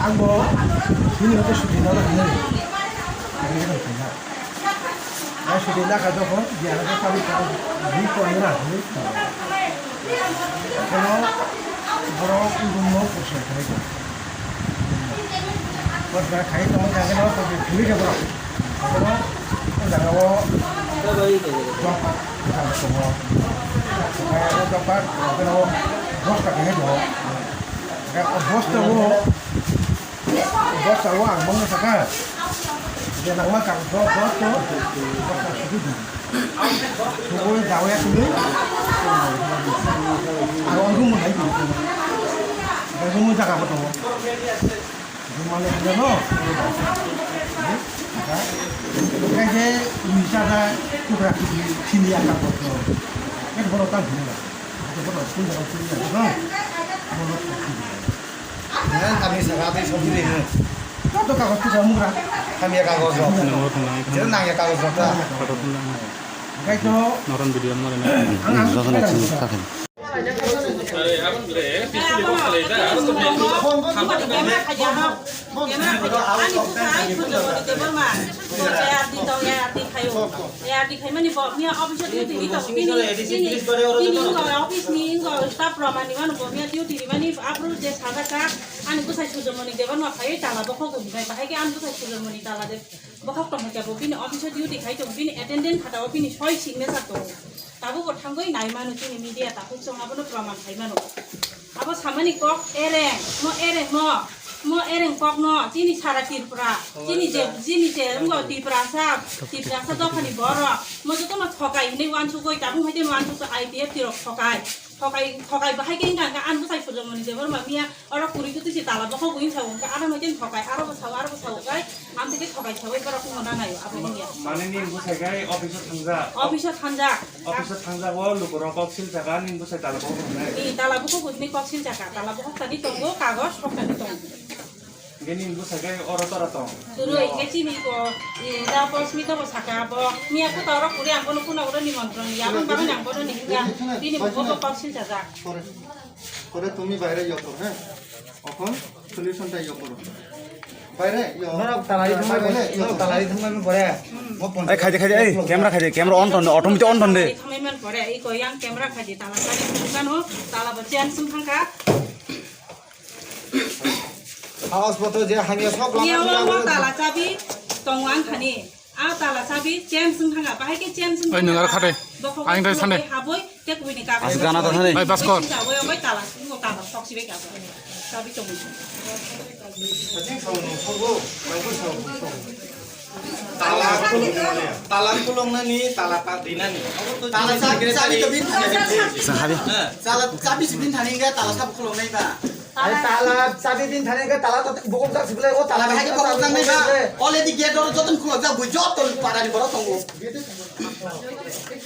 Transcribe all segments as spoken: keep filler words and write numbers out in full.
Ang bo bini hwnkhe suti nana hinwi. Ang bini hwnkhe khaina. Ang suti naka jokhon, biya hwnkhe tabuk tabuk bini tongo na hinwi. Kono borok wngkukno kuchuk khlai tongo. Kuchuk khlai tongo, jagano kuchuk khwlwi khe borok. Kono o jagao job kwtal tongo. Job kwtal tongo, bosta khe tongo. O bosta o Bosta o ang bongno saka. Je nangma kang bo, bo to. Bosta sudu di. Sudu dawa ya tuli. Ang room hai di. Room jaga bo to. Room mane hanya no. Kaje ni sada tukra tukri sini aka bo to. Kan bono tang sini. Bono tang sini. Hwnkhe tamni saka tei sogwi ringo. Joto kagoj twi mugra. Hamya kagoj rok. Nangro thang nang. Jero nangya kagoj rok ta. Photo thang nang. Hwnkhe to noron video mo rena. Ang ang joto na chini ta khen. Yardi khaimani bo miya office o duty ri tongo, bini, bini, bini wngkha office ni wngkha staff rok manwi mano bo miya duty rimani aphuru je sajak kha ani bwsai Sujamoni Debbarma phaiwi tala bokhok hwnwi bai, bahai khe ani bwsai Sujamoni tala de bokhok tong khe bo bini office o duty khai tongo, bini attendance khatao bini soi signature tongo. Tabuk bo thangwi nai mano chini media takhuk chwng abono proman khai mano. Abo samani kok ereng, mo ereng mo, mo ereng kok no, chini sara Tripura, chini je, chini je, wngkha Tiprasa, Tiprasa dophani borok, mo jotono thokai hinwi uansugwi, tabuk hai de uansuk I P F T rok thokai, thokai, thokai bahai khe wngkha, wngkha, ani bwsai Sujamoni Debbarma miya, oro kwrwi kwtwi se tala bokhok buini sao, wngkha, aro hai khe thokai, aro bo sao, aro bo sao, kai, amtwi khe thokai saui borok wngna naio, abo wngya. Mane nini bwsai kai office o thangjak? Office o thangjak. Office o thangjak o lukurok kok sil jaka nini bwsai tala bokhok hwnwi? Ni tala bokhok hwnwi kok sil jaka, tala bokhok tani tongo, kagoj kok tani tongo. Hingke nini bwsai kai oro tora tong? Turo hingke chini ko, e, da Posmita bo saka bo. Miya ko toro kuri ang bono kuna uro nimontron ya, ang bagani ang bono ni hinga. Bini buko bo kok sil jaka. Pore, pore tumi baire yo por, ha? Okon solution ta yo por. Baire yo. Norok talari thangbai, norok talari thangbai pore. Mo pon- Ai, khaide, khaide, ai, camera khaide, camera on tonde, automatic on tonde. Thangbai man pore, i ko yang camera khaide, tala khaide, bukan ho, tala bo chen sum thangka. House boto je hamya sok lama. Iya, tala chabi, tong ang khani. A tala chabi chain swng thanga, bahai khe chain swng thanga. Oi, nung aro khade. Aing dai sande. Haboi, tek wini ka. As gana ta sande. Bai, bas kor. Sinta woi, woi tala, singo tala, sok sibe ka. Chabi tong. Tala, tala kulong nani, tala pa dinani. Tala chabi, chabi to bin thani. Sang habi. Tala chabi si bin thani, tala chabi kulong nai ba. Ai tala chabi bin thani ke tala to bokol jak sible o tala hai ke bokol jak nai ba. Already gate door joton khulok jak bui joton para ni borok tongo.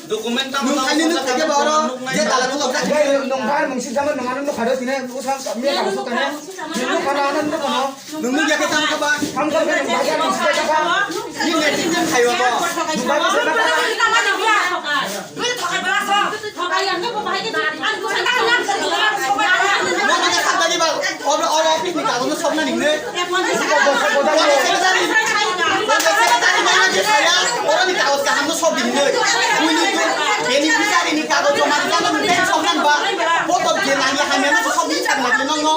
Document ta nung thani nung thake ba oro je tala khulok jak. Nung bar mung si jaman nung anu khado tine u sam me ka so tane. Nung khana anan no kono. Nung nung ya ke tam ka ba. Tam ka ba nung bar mung si ka ba. Ni ne tin jam khayo ba. Nung bar mung si ka ba. Oro, oro office ni kagoz no sok na nini. Oro secretary, oro secretary mana je saya, oro ni kagoz kaham no sok nini. Bini beneficiary ni kagoz joma rijak no nini sok na ba. Boto je nang ya hamya no sok nini sak na nini no.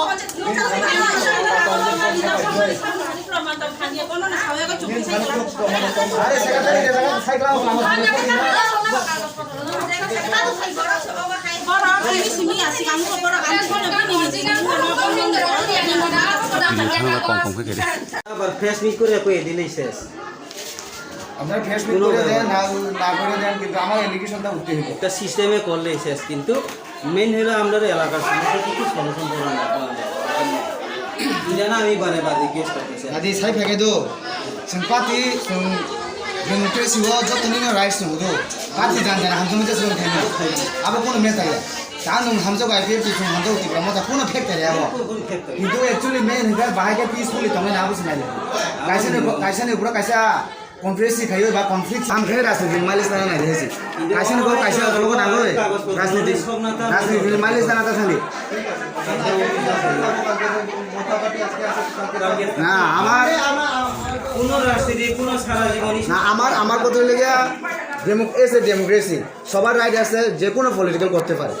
Are secretary de jaga cycle. Abar press meet করে কই দিলেই শেষ। আপনারা ফেস বুক করে দেন, না, না করে দেন, কিন্তু আমার অ্যালিগেশনটা উঠতে হবে। একটা সিস্টেমে করলেই শেষ, কিন্তু মেইন হলো আমরা এলাকার সমস্যা কিছু সমাধান করা লাগবে আমাদের। যেন আমি বারে বারে রিকোয়েস্ট করতেছি। Adi sai phai do, sengpati, seng Democracy o joto nino rights tongo do. Party jan jan hamjakma jeswk thangma. Abo kono matter ya. Ta nwng hamjago I P F T chwng hamjago Tipra Motha kono factor ya abo. Kintu actually main hwnkhe bahai khe peacefully tongnai abo se naidi. Kaisa ni, kaisa ni upor kaisa conspiracy khaio ba conflict. Ang khe rajniti mileage nana nai de se. Kaisa ni upor kaisa upor nangoi. Rajniti, rajniti mileage nana ta thangdi. না, আমার কোনো রাজনীতি, কোনো সারা জীবনই না, আমার, আমার কথা হইলে গিয়া ডেমো-, এস এ ডেমোক্রেসি, সবার রাইট আছে, যে কোনো পলিটিক্যাল করতে পারে।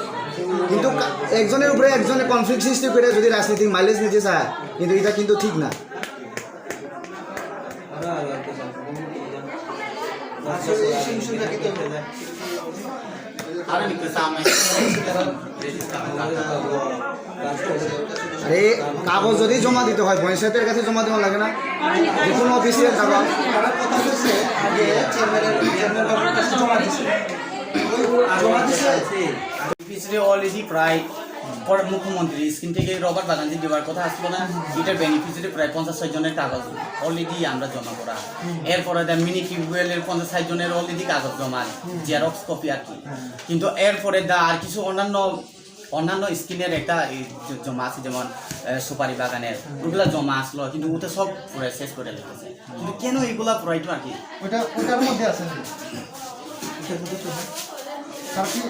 কিন্তু কা-, একজনের উপরে একজনে কনফ্লিক্ট সৃষ্টি করে যদি রাজনীতির মাইলেজ নিতে চায়, কিন্তু এটা কিন্তু ঠিক না। আরে, কাগজ যদি জমা দিতে হয়, পঞ্চায়েতের কাছে জমা দেওয়া লাগে না? যে কোনো অফিসিয়াল কাগজ। পিছনে অলরেডি প্রায় পরে মুখ্যমন্ত্রী স্কিম থেকে রবার বাগান যে দেওয়ার কথা আসলো না, এটার বেনিফিশিয়ারি প্রায় পঞ্চাশ ষাট জনের কাগজ অলরেডি আমরা জমা করা। এরপরে দা মিনি টিউবওয়েলের পঞ্চাশ ষাট জনের অলরেডি কাগজ জমা, জেরক্স কপি আর কি। কিন্তু এরপরে দা আর কিছু অন্যান্য, অন্যান্য স্কিমের একটা এই জ-, জমা আছে, যেমন আহ, সুপারি বাগানের, ওগুলা জমা আসলো, কিন্তু ওটা সব পুরো শেষ করে রেখেছে। কিন্তু কেন এগুলা পুরাইতো আর কি? ওটা, ওটার মধ্যে আছে নি? ওটার মধ্যে তো নেই। তারা কি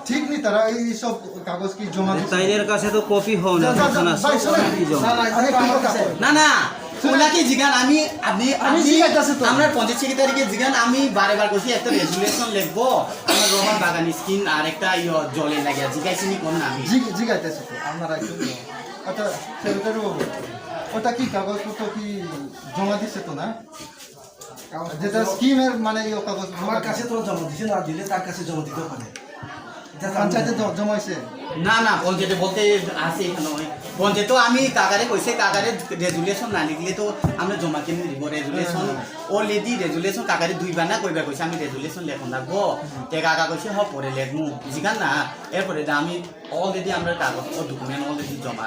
ঠিক নি, তারা এই সব কাগজ কি জমা দিচ্ছে? তাইদের কাছে তো কপি হও না, যা, যা, যা, না, ভাই, শোনো। কি জমা? না, না, আরে, একটা কথা। না, না, শোনো। ওনাকে জিগান, আমি, আপনি, আমি আপনি, জিগাইতাছি তো। আমরা পঞ্চায়েত সেক্রেটারিকে জিগান, আমি বারে বার করছি একটা রেজুলেশন লিখবো, আমার রোমান বাগান স্কিম আর একটা ইয়ে জলে লাগে, জিগাইছি নি কোন নামে? জি, জিগাইতেছি তো, আপনারা একটু। আচ্ছা, সেক্রেটারি বাবু, ওটা কি কাগজপত্র কি জমা দিচ্ছে তো না? যেটা স্কিমের মানে ইয়ে কাগজ আমার কাছে তো জমা দিছে, না দিলে তার কাছে জমা দিতে পারে। এটা তো আমি পঞ্চায়েতে জানি। জ-, জমা হয়েছে? না, না, পঞ্চায়েতে বলতে আছে এখানে ওই। পঞ্চায়েত তো আমি কাকারে কইছে, কাকারে রেজুলেশন না লিখলে তো আমরা জমা কেমনে দিব? রেজুলেশন হ্যাঁ, হ্যাঁ। Already রেজুলেশন কাকারে দুইবার না কইবার কইছে, আমি রেজুলেশন লেখন রাখবো। হুম। তে কাকা কইছে, "হ, পরে লেখমু।" জিগান না, এরপরে দা আমি already আমরা কাগজ ও ডকুমেন্ট already জমা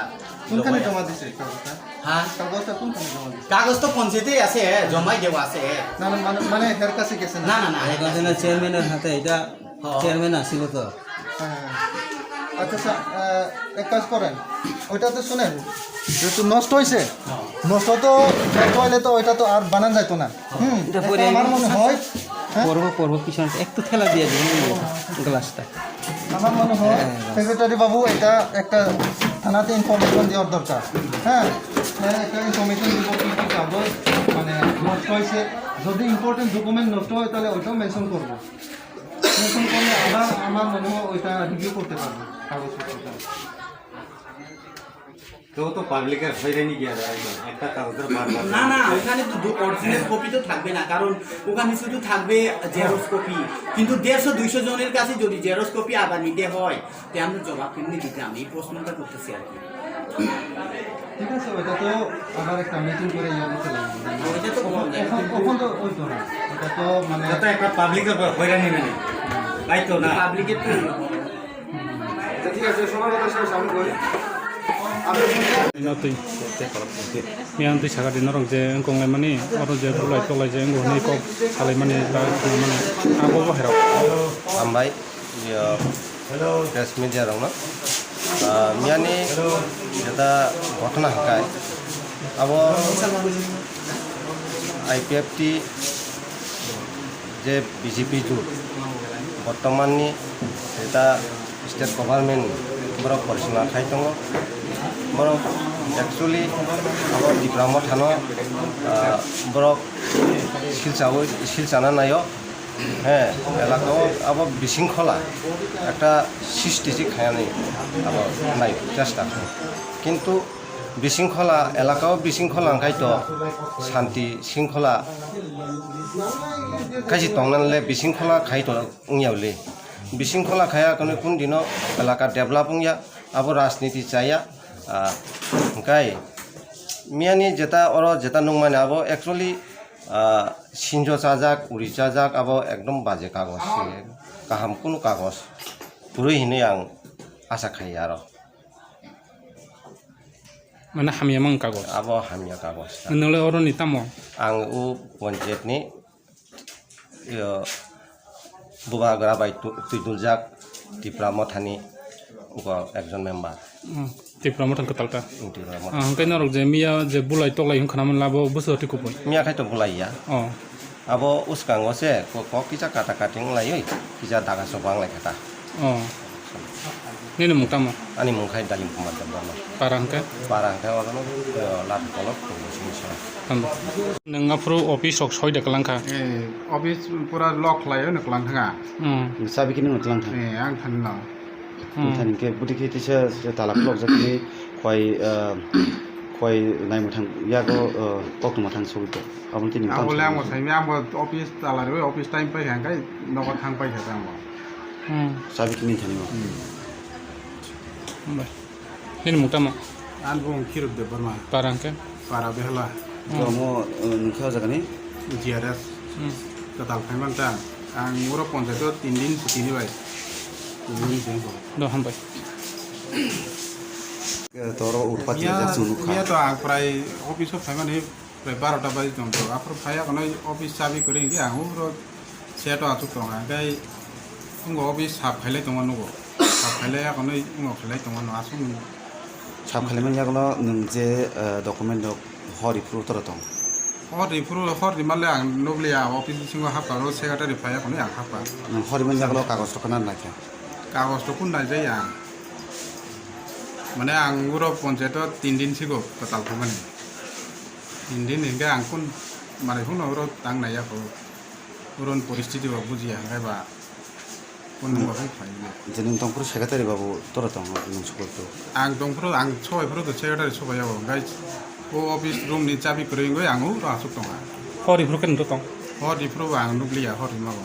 কোনখানে দিল। জমা দিছে কাগজটা? হ্যাঁ? কাগজটা কোনখানে জমা দিছে? কাগজ তো পঞ্চায়েতে আছে, জমাই দেওয়া আছে। না, না, মানে, মানে এর কাছে গেছে না? না, না, না, এর কাছে না, চেয়ারম্যানের হাতে এটা, হ্যাঁ। চেয়ারম্যান আসিল তো। হ্যাঁ। আচ্ছা, আচ্ছা, আহ, এক কাজ করেন, ওইটা তো শুনেন, যেহেতু নষ্ট হয়েছে, হ্যাঁ। নষ্ট তো, নষ্ট হইলে তো ওইটা তো আর বানান যাইতো না। হুম, এটা এটা পরে আমার আমি মনে হয়, হ্যাঁ? পরবো, পরবো, পিছনে একটু ঠেলা দিয়ে দিন, এই গ্লাসটা। আমার মনে হয়, হ্যাঁ, হ্যাঁ। সেক্রেটারি বাবু, এটা একটা থানাতে ইনফরমেশন দেওয়ার দরকার। হ্যাঁ, হ্যাঁ, একটা ইনফরমেশন দিব, কি কি কাগজ মানে নষ্ট হয়েছে। যদি ইম্পর্টেন্ট ডকুমেন্ট নষ্ট হয়, তাহলে ওইটাও মেনশন করবো। মেনশন করলে আবার আমার মনে হয় ওইটা রিভিউ করতে পারবো কাগজপত্রটা। তো, তো পাবলিকের হয়রানি গিয়া যায়, একটা কাগজের বারবার না, না, ওখানে তো দু-, অরিজিনাল কপি তো থাকবে না, কারণ ওখানে শুধু থাকবে জেরক্স কপি। কিন্তু দেড়শো দুইশো জনের কাছে যদি জেরক্স কপি আবার নিতে হয়, তে আমরা জবাব কেমনি দিতাম? এই প্রশ্নটা করতেছি আর কি। ঠিক আছে, ওইটা তো আবার একটা মিটিং করে ইয়ে করতে লাগবে। ওইটা তো বলা যায়। এখন, এখন তো ওই তো না। ওটা তো মানে এটা তো একটা পাবলিকের উপর হয়রানি মানে। তাই তো না? পাবলিকের তো ইয়ে হবে। Ino twi tei kolok twi. Miyang twi sakha di norok je wngkong lai mani, oro je bulai tolai je wngkong hwnwi kok salai mani ba khna mani, abo bo hai rok. Hambai, yo, press media rok no. Ah, miyani jeta ghotona hwnkhe abo I P F T je B J P jut, bortomanni jeta state government borok porichalona khai tongo, borok actually abo Tipra Mothano, ah, borok silchaui, silchana naio, he, elakao abo bisingkhola ekta sisti se khainani abo nai chesta khlai. Kintu bisingkhola, elakao bisingkhola hwnkhe to santi singkhola khaisi tongnanle bisingkhola khai to wngya le. Bisingkhola khaya kwnwi kun dino elaka develop wngya, abo rajniti chaya, ah, hwnkhe miyani jeta oro jeta nukmani abo actually, ah, sinjo chajak, uri chajak, abo ekdom baje kagoj se, kaham kunu kagoj kwrwi hinwi ang asa khai aro. Mane hamya mang kagoj. Abo hamya kagoj. Nwngle oroni tamo? Ang o panchayat ni Yo, Bubagra bai tu-, tuiduljak Tipra Mothani go ekjon member. Hmm, Tipra Motha kwtal ta. Hmm, Tipra Motha. Ah, hwnkhe norok je miya je bulai toklai hwn khna man labo buso twi kupui. Miya khai to bulai ya. Oh. Abo uskango se ko-, kok kisa kata kating lai oi, kisa daga soba ang lai kha ta. Oh. Nini mung tamo? Ani mung khai Dalim Kumar Debbarma. Para hwnkhe? Para hwnkhe orono, eh, Latha Kolok, Purbo Singsorai. Hambai. Nwng aphuru office rok soi da kwlang kha? Eh, office pura lock khlai no kwlang thanga. Hmm. Chabi kini no kwlang thang. Eh, ang thani no. Hmm. Thani ke buti ke tisa tala khulok jak ni khoi, eh, khoi nai muthang yago, eh, koktwma thang sogwi tongo. Aboni tini Abo le ang bo saimi, ang bo office tala rwi, office time pai kha, hwnkhe nogo thang pai kha ang bo. Hmm. Chabi kini thani bo. Hmm. Hambai. Nini mung tamo? Ani bung Khirok Debbarma. Para hwnkhe? Para Behela. Hmm. Omo, eh, nungkha o jaga ni? G R S. Hmm. Kwtal phai man ta. Ang oro ponchaito tin din chuti ni bai. Tin din se bo. Do hambai. Eh, toro utpati Miya, jak chwng nukha. Miya to ang prai office o phaimani prai barota baji tongkha. Aphuru phai akono office chabi kwrwi hwnkhe ang uro seat o achuk tongo. Hwnkhe wngo office sap khailai tongma nugo. Sap khailai akono wngo khailai tongma nugo. Aswk nwng Sap khailai mani yagulo nwng je, eh, document rok hor riphuru tora tong. Hor riphuru, hor rimale ang nukliya office bisingo hapkha, oro secretary phai akono ang hapkha. Nwng hor rimani yagulo kagoj rok khna naikha. Kagoj rok kun naijai ang. Mane ang uro ponchaito tin din sigo kwtal phaimani. Tin din hingke ang kun manai phano uro tang naiya kho. Uron poristiti ba bujiya hingke ba kun nungba phai phai. Je nwng tongphuru secretary babu tora tong nwng sukurtu. Ang tongphuru ang sobai phuru to secretary sobai yabo hingke o office room ni chabi kwrwi wngwi ang uro asuk tonga. Hor riphuru khe nwng tong? Hor riphuru ang nukliya hor rima bo.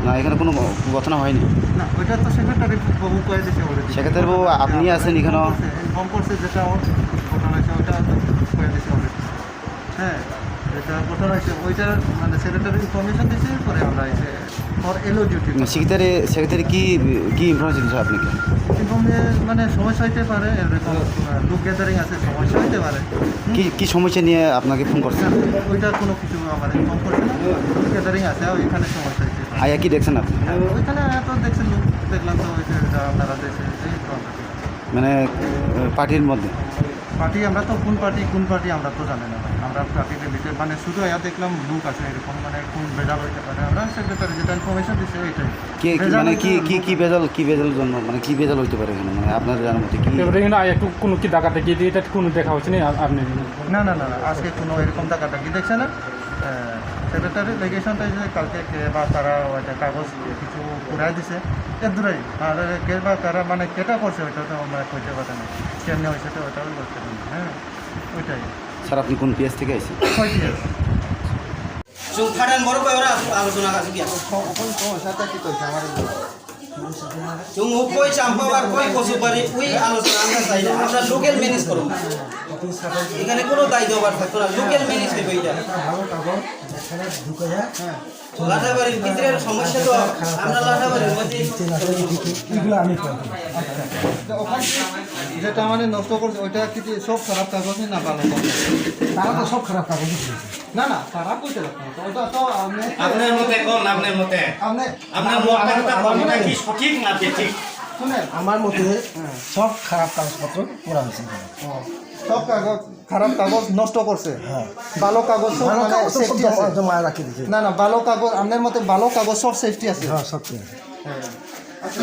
না, এখানে কোনো ঘটনা হয়নি। না, ওইটা তো সেক্রেটারি বাবু কয়ে দিছে already। সেক্রেটারি বাবু, আপনি আছেন এখানে? ইনফর্ম করছে, ইনফর্ম করছে যেটা ওর ঘটনা হয়েছে, ওটা তো কয়ে দিছে already। হ্যাঁ, যেটা ঘটনা হয়েছে, ওইটা মানে সেক্রেটারি ইনফরমেশন দিছে, পরে আমরা এসে ওর এলো ডিউটি। সেক্রেটারি, সেক্রেটারি কি, কি ইনফরমেশন দিচ্ছে আপনাকে? ইনফরমে-, মানে সমস্যা হইতে পারে, এরকম, আহ, লোক গ্যাদারিং আছে, সমস্যা হইতে পারে। হুম। কি, কি সমস্যা নিয়ে আপনাকে ফোন করছে? না, ওইটা কোনো কিছু আমার ইনফর্ম করছে না। গ্যাদারিং আছে, ওইখানে সমস্যা হয়েছে। আয়া কি দেখছেন আপনি? ওইখানে আয়া তো দেখছেন, লোক দেখলাম তো, ওই যে এটা আপনারা দেখছেন, এই প্রবলেম। মানে, আহ, পার্টির মধ্যে? পার্টি আমরা তো কোন পার্টি, কোন পার্টি আমরা তো জানি না ভাই। আমরা পার্টির ভিতরে মানে শুধু আয়া দেখলাম লোক আছে এরকম, মানে কোন ভেজাল হইতে পারে। আমরা সেক্রেটারি যেটা ইনফরমেশন দিচ্ছে, এটাই। কে, কি, ভেজাল মানে হইতে কি, পারে, কি, লোক কি ভেজাল, কি ভেজাল জন্য, মানে কি ভেজাল হইতে পারে এখানে? মানে আপনার জানার মতে কি? এবারে এখানে আয়া একটু কোনো কি ডাকাডাকি এটা কোনো দেখা হচ্ছে না আর, আর নেই? না, না, না, না, আজকে কোনো এরকম ডাকাডাকি দেখছে না। আহ, সেক্রেটারি লেগেশনটা যে কালকে কে বা তারা ওইটা কাগজ কিছু পুরাই দিছে, এর দূরেই। আর কে বা তারা মানে কেটা করছে ওইটা তো আমরা কইতে পারি না। কেমনে হয়েছে তো ওটাও বলতে পারি না, হ্যাঁ, ওইটাই। স্যার, আপনি কোন পিএস থেকে আইছেন? ছয় PS. Chwng pharan borok bai oro aswk alochona aswk ya. Chwng o koi Champabar, koi Kosubari, ui alochona আমরা চাই না, আমরা লোকাল ম্যানেজ করব। এখানে কোনো দায় দেওয়ার থাকতো না, লোকাল ম্যানেজ হইব এটা। লাটাবাড়ির ভিতরে সমস্যা তো, আমরা লাটাবাড়ির মধ্যে এগুলো আমি করব। আচ্ছা। তো ওখানে যেটা মানে নষ্ট করছে, ওইটা কি সব খারাপ কাগজ না ভালো কাগজ? তারা তো সব খারাপ কাগজ। না, না, তারা কইতে পারতো না। তো ওটা তো আপনি আপনার মতে কোন? আপনার মতে? আপনি আপনার মতে আমার, কথা আমার বলুন, মতে কি সঠিক না বেঠিক? শুনেন। আমার মতে হ্যাঁ। সব খারাপ কাগজপত্র করা হয়েছে এখানে। ও, সব কাগজ, খারাপ কাগজ নষ্ট করছে। হ্যাঁ। ভালো কাগজ সব ভালো মানে কাগজ তো সব সেফটি আছে। জমা, জমা রাখি দিয়েছে। না, না, ভালো কাগজ, আপনার মতে ভালো কাগজ সব সেফটি আছে? হ্যাঁ, সব ঠিক আছে। হ্যাঁ। আচ্ছা।